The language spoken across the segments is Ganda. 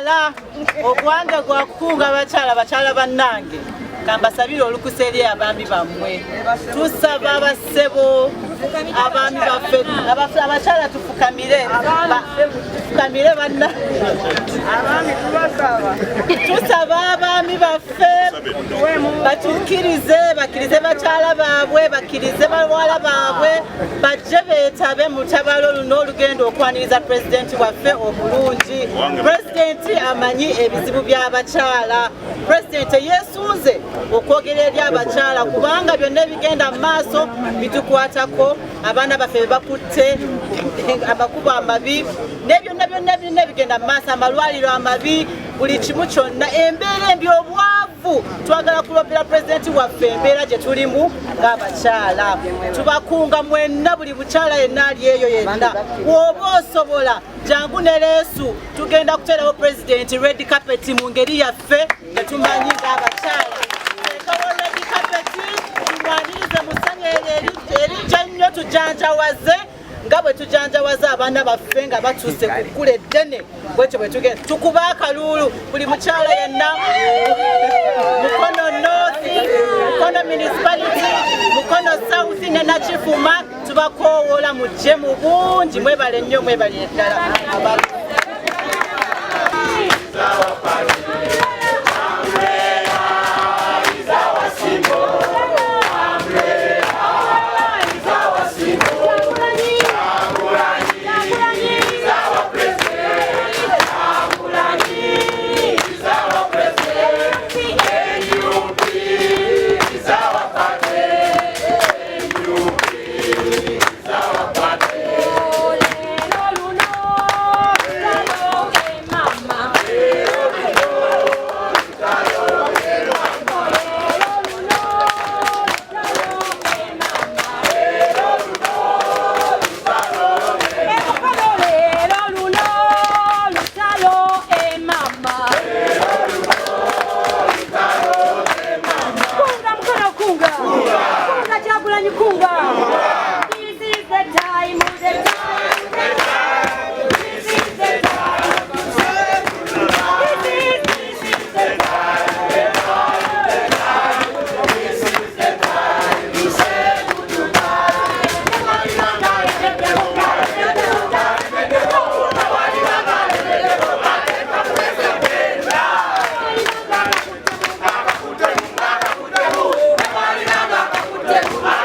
Abakyala, ogwange gwakukunga abakyala. Bakyala bannange, kambasabire olukusa eri abaami bammwe. Tusaba abassebo, abaami baffe, abakyala tufukamire, tufukamire banna. Tusaba abaami baffe batukkirize, bakkirize bakyala baabwe, bakkirize bawala baabwe, bajje beetabe mu lutabaalo luno olugenda okwaniriza pulezidenti waffe omulungi. Pulezidenti amanyi ebizibu by'abakyala. Pulezidenti yeesunze okwogera eri abakyala, kubanga byonna ebigenda mu maaso bitukwatako. Abaana baffe be bakutte, amakubo amabi, ne byonna byonna byonna ebigenda mu maaso, amalwaliro amabi, buli kimu kyonna, embeera embi, obwavu. Twagala kulopera pulezidenti waffe embeera gye tulimu ng'abakyala. Tubakunga mwenna, buli mukyala yenna ali eyo yenna, bw'oba osobola, jangu ne leesu. Tugenda kuteerawo pulezidenti red carpet mu ngeri yaffe gyetumanyi ng'abakyala. Teekawo red carpet, tumwanirize mu ssanyu erijja ennyo, tujanjawaze nga bwe tujanjawaza abaana baffe nga batuuse ku kkula eddene. Bwetyo bwe tugenda tukuba akaluulu. Buli mukyala yenna, Mukono North, Mukono Municipality, Mukono South ne Nakifuma, tubakoowoola mujje mu bungi. Mwebale nnyo, mwebalire ddala. This is the time, the time, the time. This is the time. This is the time, the time, the time. This is the time to say goodbye. This is the time, the time,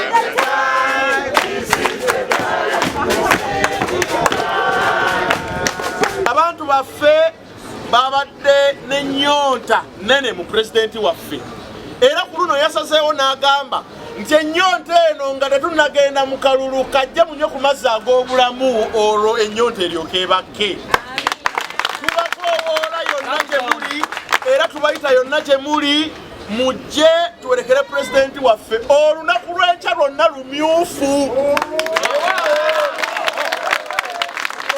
the time. This is the time to say goodbye. Abantu baffe babadde n'ennyonta nene mu pulezidenti waffe, era ku luno yasazeewo n'agamba nti ennyonta eno, nga tetunnagenda mu kalulu, kajje munywe ku mazzi ag'obulamu, olwo ennyonta eryoke ebakke. Tubakoowoola yonna gye muli, era tubayita yonna gye muli, mujje tuwerekere pulezidenti waffe. Olunaku lw'enkya lwonna lumyufu.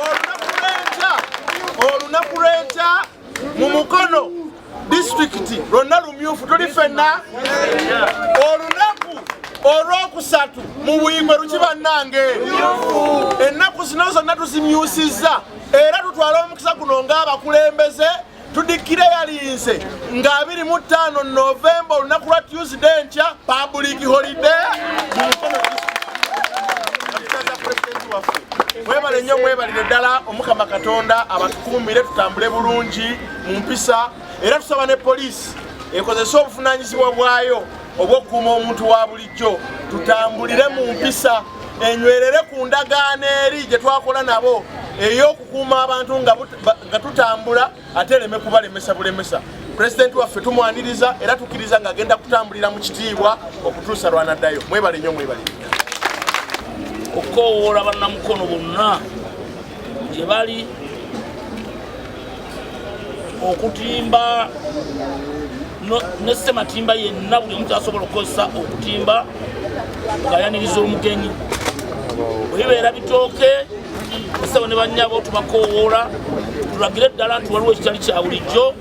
Olunaku lw'enkya, olunaku lw'enkya mu Mukono Disitulikiti lwonna lumyufu, tuli ffenna. Olunaku olwokusatu mu Buyingwe luki, bannange? Ennaku zino zonna tuzimyusizza, era tutwala omukisa guno ng'abakulembeze tudikkire yalinze nga 25 Novemba, olunaku lwa Tuesday, enkya, public holiday mu Mukono Disitulikiti. Pulezidenti waffe, mwebale nnyo, mwebalire ddala. Omukama Katonda abatukuumire, tutambule bulungi mu mpisa. Era tusaba ne poliisi ekozese obuvunanyizibwa bwayo obw'okukuuma omuntu wa bulijjo, tutambulire mu mpisa, enywerere ku ndagaano eri gye twakola nabo ey'okukuuma abantu nga tutambula, ate ereme kubalemesa bulemesa. Pulezidenti waffe tumwaniriza, era tukkiriza ng'agenda kutambulira mu kitiibwa okutuusa lwanaddayo. Mwebale nnyo, mwebalire. Okukoowoola bannamukono bonna gye bali okutimba ne ssematimba yenna, buli omu kyasobola okukozesa okutimba ng'ayaniriza omugenyi. Bwe bibeera bitooke, basebo ne bannyabo, tubakowoola tulagire ddala nti waliwo ekitali kya bulijjo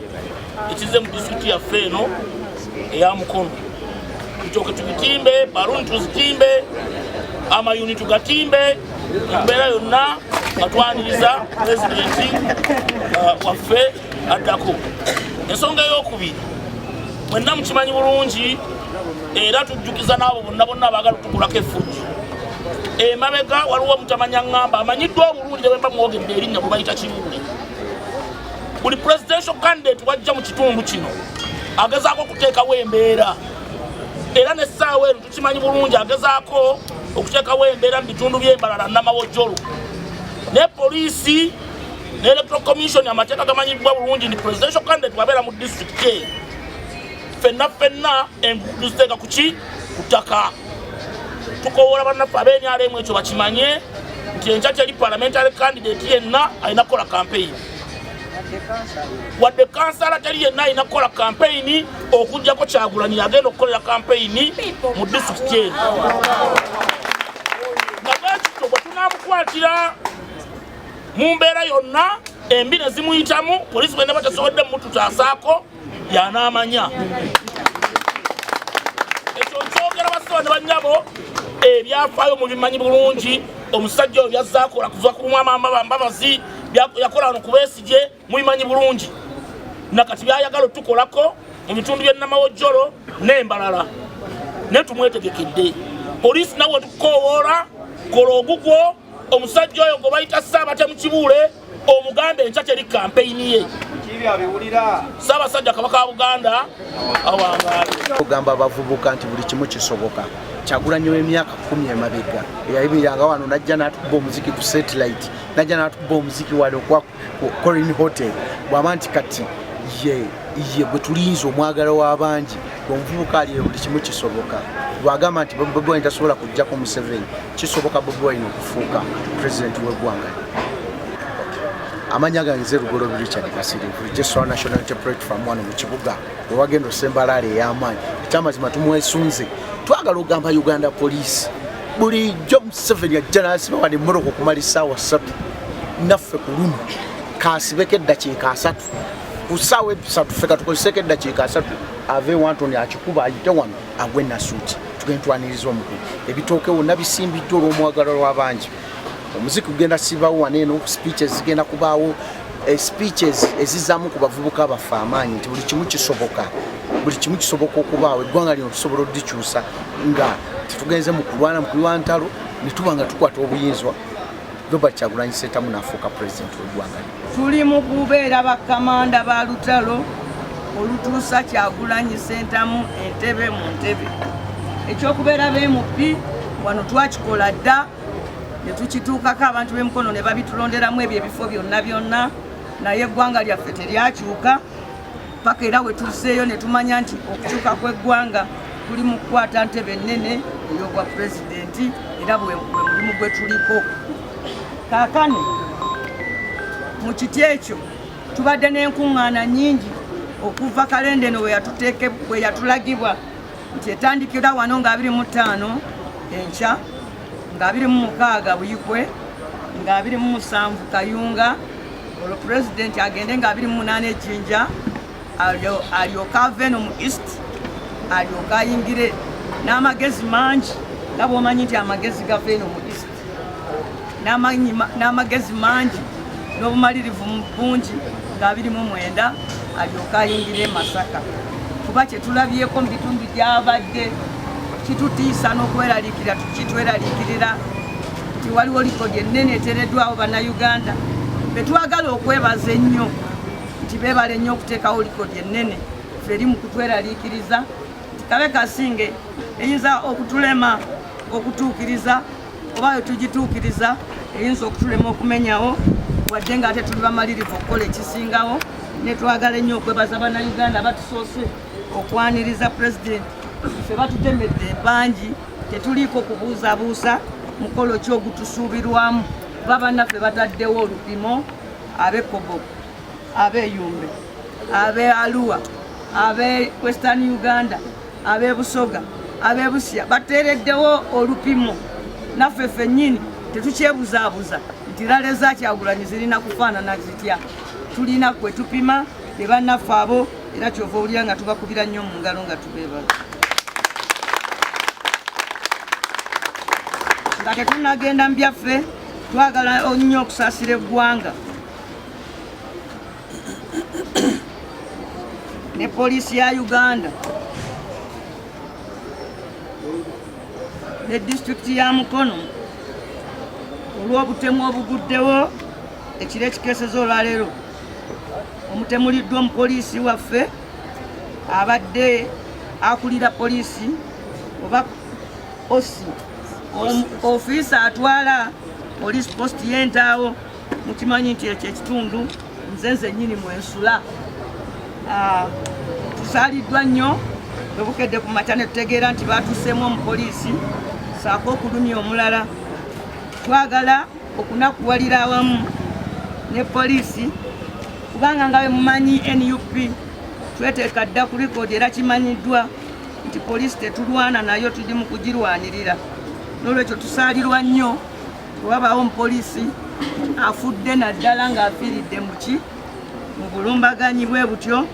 ekize mu disitulikiti yaffe eno eya Mukono. Bitooke tubitimbe, baluuni tuzitimbe, amayuni tugatimbe, embeera yonna nga twaniriza pulezidenti waffe addako. Ensonga eyokubiri, mwenna mukimanyi bulungi, era tujjukiza n'abo bonna bonna abaagala otukulako effujjo. Emabega waliwo omutamanya ŋŋamba amanyiddwa obulungi, ne bwemba mwogedde erinnya, bwe bayita Kibuule. Buli presidential candidate wajja mu kitundu kino agezaako okuteekawo embeera, era n'essaawa eno tukimanyi bulungi agezaako okuteekawo embeera mu bitundu by'Embalala, Namawojjolo. Ne poliisi ne Electoral Commission, amateeka gamanyiddwa bulungi nti presidential candidate wabeera mu disitulikiti eyo, ffenna ffenna engugu tuziteeka kuki? Ku ttaka. Tukowoola bannaffe ab'NRM ekyo bakimanye nti enkya teri parliamentary candidate yenna alina kukola campaign, wadde kansala, teri yenna alina kukola campaign okugjako Kyagulanyi agenda okukolera campaign mu disitulikiti eno. Nga bwekityo bwe tunamukwatira mu mbeera yonna embi ne zimuyitamu, poliisi bwenaba tesobodde mututaasaako, yanaamanya ekyo. Nkyogera, basaba ne banyabo, ebyafaayo mubimanyi bulungi. Omusajja oyo byazaakola kuva ku Mwama Mbabazi, yakola wano ku Besigye, mubimanyi bulungi. Nakati byayagala otukolako mu bitundu by'e Namawojjolo n'Embalala, naye tumwetegekedde. Poliisi nawe tukowoola, kola ogugwo. Omusajja oyo gwe bayita Saabatemu Kibuule, omugambe enkya teri kampeyini ye. Ssaabasajja Kabaka wa Buganda awangaale. Ogamba abavubuka nti buli kimu kisoboka. Kyagulanyi w'emyaka 10 emabega eyayimiranga wano, najja n'atukuba omuziki ku Satellite, najja n'atukuba omuziki wano kwa ku Corin Hotel, bw'aba nti kati ye ye gwe tulinze, omwagala w'abangi, omuvubuka ali eyo, buli kimu kisoboka. Bw'agamba nti Bobi Wine tasobola kujjako Museveni, kisoboka Bobi Wine okufuuka pulezidenti w'eggwanga. Amanya gange nze Lugolobi Richard Kasirivu, Jeswa National Unity Platform wano mu kibuga wewagenda osembalaala ey'amaanyi. Ekyamazima tumwesunze. Twagala ogamba Uganda Police, bulijjo Museveni ajja n'asiba wano emmotoka okumala essaawa 3, naffe ku luno kasibeko eddakiika 30. Ku ssaawa 3 ffe katukozeseko eddakiika 30, ave e Wantoni akikuba ayite wano agwe Nasuuti, tugende twaniriza omukulu. Ebitooke wonna bisimbiddwa olw'omwagalo lw'abangi. Omuziki gugenda sibawo wano eno, speeches zigenda kubaawo, speeches ezizaamu ku bavubuka baffe amaanyi nti buli kimu kisoboka, buli kimu kisoboka okubaawo. Eggwanga lino tusobola okulikyusa nga tetugenze mu kulwana, mu kulwa ntalo, ne tuba nga tukwata obuyinza, Robert Kyagulanyi Ssentamu n'afuuka pulezidenti w'eggwanga lino. Tuli mu kubeera bakamanda ba lutalo olutuusa Kyagulanyi Ssentamu entebe mu ntebe. Ekyokubeera ba MP wano twakikola dda ne tukituukako, abantu b'Emukono ne babitulonderamu ebyo ebifo byonna byonna, naye eggwanga lyaffe teryakyuka paka era we tuzzeeyo ne tumanya nti okukyuka kw'eggwanga kuli mu kukwata ntebe ennene ey'obwa pulezidenti, era bwe mulimu gwe tuliko kaakano. Mu kiti ekyo tubadde n'enkuŋŋaana nnyingi okuva kalenda eno bwe yatulagibwa nti etandikira wano nga 25 enkya, nga 26 Buyikwe, nga 27 Kayunga, olwo pulezidenti agende nga 28 Ejjinja, alyoke ave eno mu East, alyoke ayingire n'amagezi mangi, nga bwomanyi nti amagezi gava eno mu East, n'amagezi mangi n'obumalirivu bungi, nga 29 alyoke ayingire e Masaka. Kuba kyetulabyeko mu bitundu gyabadde kitutiisa n'okweraliikirira, kitweraliikirira nti waliwo likodi ennene eteereddwawo Bannayuganda betwagala okwebaza ennyo nti beebale nnyo okuteekawo likodi ennene. Ffe eri mu kutweraliikiriza nti kabe kasinge eyinza okutulema okutuukiriza, oba we tugituukiriza eyinza okutulema okumenyawo, wadde nga ate tuli bamalirivu okukola ekisingawo. Netwagala ennyo okwebaza Bannayuganda batusoose okwaniriza pulezidenti. Ffe batutemedde empangi, tetuliiko kubuuzabuusa mukolo ki ogutusuubirwamu, kuba bannaffe bataddewo olupimo: ab'e Koboko, ab'e Yumbe, ab'e Arua, ab'e Western Uganda, ab'e Busoga, ab'e Busia, bateereddewo olupimo. Naffe ffennyini tetukyebuzaabuza nti rally za Kyagulanyi zirina kufaanana zitya. Tulina kwe tupima be bannaffe abo, era kyova owulira nga tubakubira nnyo mu ngalo nga tubeebaza. Nga tetunnagenda mu byaffe, twagala nnyo okusaasira eggwanga ne poliisi ya Uganda ne disitulikiti ya Mukono olw'obutemu obuguddewo ekiro ekikeeseza olwaleero. Omutemuliddwa omupoliisi waffe abadde akulira poliisi oba osi ofiisa atwala police post y'entaawo. Mukimanyi nti ekyo ekitundu nze nzennyini mwensula. Tusaaliddwa nnyo bwe bukedde ku makya ne tutegeera nti baatuseemu omupoliisi saako okulumya omulala. Twagala okunakuwalira awamu ne poliisi kubanga nga bwe mumanyi NUP tweteeka dda ku likodi, era kimanyiddwa nti poliisi tetulwana nayo, tuli mu kugirwanirira. N'olwekyo tusaalirwa nnyo wabaawo omupoliisi afudde, naddala ng'afiiridde muki mu bulumbaganyi bwe butyo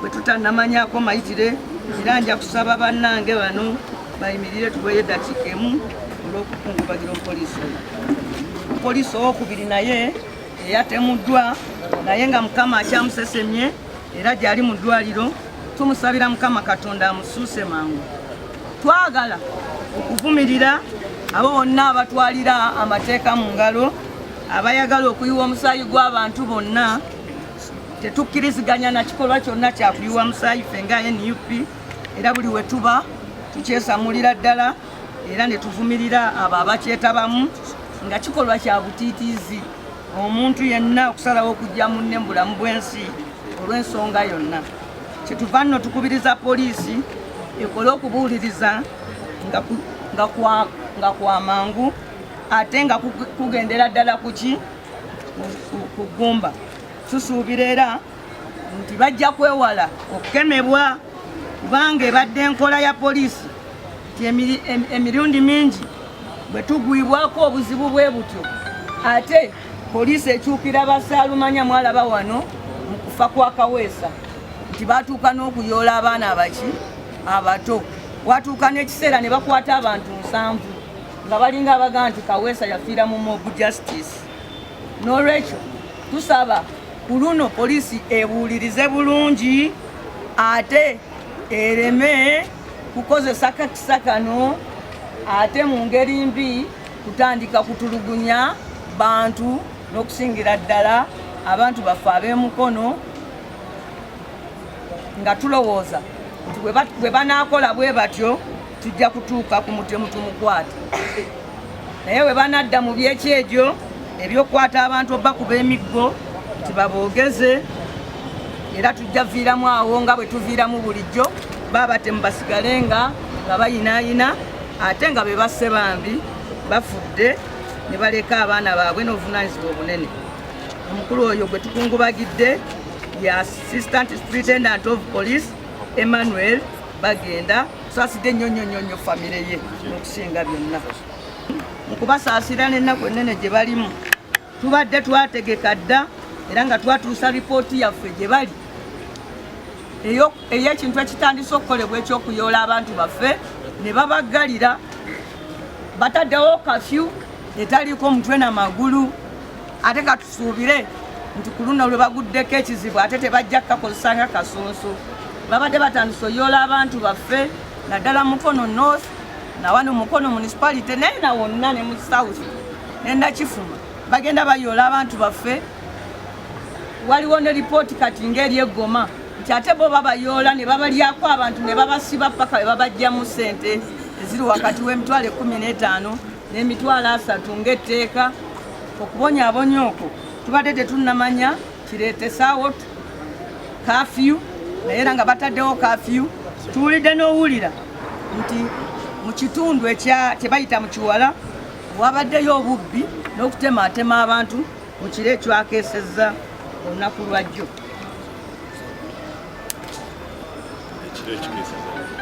bwe tutannamanyako mayitire. Era nja kusaba bannange bano bayimirire tuweeyo eddakiika emu olw'okukungubagira omupoliisi oyo. Omupoliisi owokubiri naye eyatemuddwa, naye nga Mukama akyamusesemye era gyali mu ddwaliro, tumusabira Mukama Katonda amusuuse mangu. Twagala okuvumirira abo bonna abatwalira amateeka mu ngalo, abayagala okuyiwa omusaayi gw'abantu bonna. Tetukkiriziganya na kikolwa kyonna kyakuyiwa musaayi ffe nga NUP, era buli we tuba tukyesamulira ddala era ne tuvumirira abo abakyetabamu nga kikolwa kya butiitiizi omuntu yenna okusalawo okujja munne mu bulamu bw'ensi olw'ensonga yonna. Kyetuva nno tukubiriza poliisi ekole okubuuliriza nga kwa mangu ate nga kugendera ddala kuki ku ggumba. Tusuubira era nti bajja kwewala okukemebwa, kubanga ebadde enkola ya poliisi nti emirundi mingi bwe tugwibwako obuzibu bwe butyo ate poliisi ekyukira basaalumanya. Mwalaba wano mu kufa kwa Kaweesa nti batuuka n'okuyoola abaana abaki abato, watuuka n'ekiseera ne bakwata abantu 7 nga balinga abagaa nti Kaweesa yafiira mu mob justice. N'olwekyo tusaba ku luno poliisi ebuulirize bulungi ate ereme kukozesa kakisa kano ate mu ngeri mbi kutandika kutulugunya bantu, n'okusingira ddala abantu baffe ab'emukono, nga tulowooza nti bwe banaakola bwe batyo tujja kutuuka ku mutemu tumukwate. Naye bwe banadda mu byekyejo ebyokukwata abantu obakuba emiggo nti baboogeze, era tujja viiramu awo nga bwe tuviiramu bulijjo, baabatemu basigale nga bayinaayina ate nga be basse bambi bafudde ne baleka abaana baabwe n'obuvunaanyizibwa obunene. Omukulu oyo gwe tukungubagidde ya Assistant Superintendent of Police Emmanuel Bagenda. Tusaasidde nnyo nnyo nnyo nnyo famire ye n'okusinga byonna. Mu kubasaasira n'ennaku ennene gye balimu, tubadde twategeka dda era nga twatuusa ripooti yaffe gye bali ey'ekintu ekitandise okukolebwa eky'okuyoola abantu baffe ne babaggalira, bataddewo kafyu etaliiko mutwe na magulu. Ate katusuubire nti ku luno lwe baguddeko ekizibu ate tebajja kukakozesa nga kasonso. Babadde batandise oyoola abantu baffe naddala Mukono North nawano Mukono Municipality, naye na wonna ne mu South ne Nakifuma bagenda bayoola abantu baffe. Waliwo ne ripooti kati ng'eri eggoma nti ate bo babayoola ne babalyako abantu ne babasiba paka bwe babajjamu ssente eziri wakati w'emitwalo 15 n'emitwalo 30 ng'etteeka. Okubonyaabonya okwo tubadde tetunnamanya kireetesaawo kafyu, naye era nga bataddewo kafyu. Tuwulidde n'owulira nti mu kitundu ekya kye bayita mu Kiwala wabaddeyo obubbi n'okutemaatema abantu mu kiro ekyakeesezza olunaku lwajjo. Ekiro ekikeeseza.